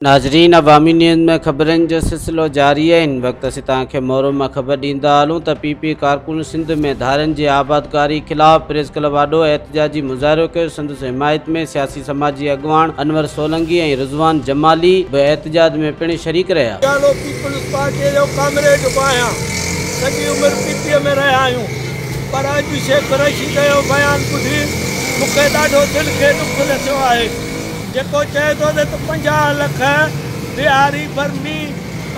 ناظرين عوامي نيوز ۾ خبرن جو سلسلو جاري آهي هن وقت اسين توهان کي مورو مان خبر ڏيندا هلون ته پي پي ڪارڪن سنڌ ۾ ڌارين جي آبادڪاري خلاف پريس ڪلب آڏو احتجاجي مظاهرو ڪيو سندس حمايت ۾ سياسي سماجي اڳواڻ انور سولنگي ۽ رضوان جمالي به احتجاج ۾ پڻ شريڪ رهيا. جيالو پيپلز پارٽيء جو ڪامريڊ به آهيان. سڄي عمر پي پيء ۾ رهيا آهيون. پر اڄ شيخ رشيد جو بيان ٻڌي مون کي ڏاڍو دل کي ڏک رسيو آهي. جيڪو چئي ٿو ته 50 لک بهاري، برمي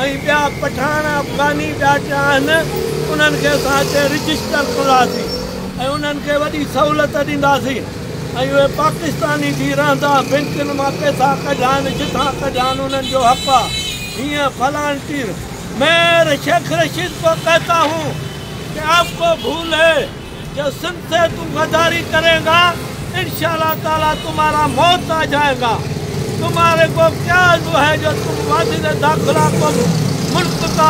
۽ ٻيا پٺاڻ، افغاني ڏاٽيا آهن، انهن کي اسان هتي رجسٽر ڪنداسين ۽ انهن کي وڏي سهولت ڏينداسين ۽ اهي پاڪستاني ٿي رهندا، بينڪن مان پئسا ڪڍائن، جتان ڪڍائن انهن جو حق آ، هيئن فلان ٽير. مير شيخ رشيد ڪو ڪهتا هون ڪه آپ ڪو ڀول هي. جو سنڌ سي تون غداري ڪرينگا انشاء الله تعالي تمهارا موت آ جائيگا تمهاري ڪو ڪيا جو هي جو تم وزير داخلا ڪو ملڪ ڪا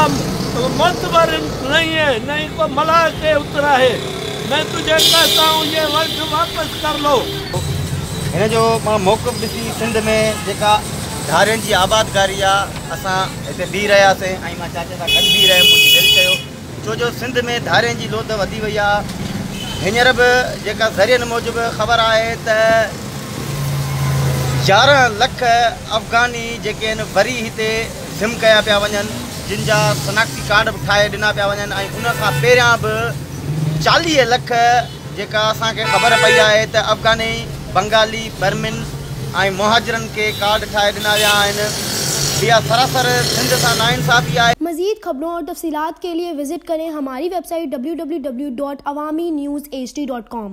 معتبر نهين هي نهين ڪو ملاح ڪي اترا هي مين تجهي ڪهتا هون يه ورڊ واپس ڪر لو. هن جو پاڻ موقف ڏسي سنڌ ۾ جيڪا ڌارين جي آبادڪاري آ اسان هتي بيهي رهياسين ۽ مان چاچي سان گڏ بيهي رهيم منهنجي دل چيو ڇو جو سنڌ ۾ ڌارين جي لوڌ وڌي وئي آهي هينئر به جيڪا ذريعن موجب خبر آهي ته 11 لک افغاني جيڪي آهن وري هتي ضم ڪيا پيا وڃن جن جا شناختي ڪارڊ به ٺاهي ڏنا پيا وڃن ۽ ان کان پهريان به 40 لک جيڪا اسان کي خبر پئي آهي ته افغاني، بنگالي، برمن ۽ مهاجرن کي ڪارڊ ٺاهي ڏنا ويا آهن. اها سراسر سنڌ سان ناانصافي آهي. مزيد خبرون اور تفصيلات کے لئے وزٽ کریں ہماری ویب سائٹ www.awamiNewsHD.com.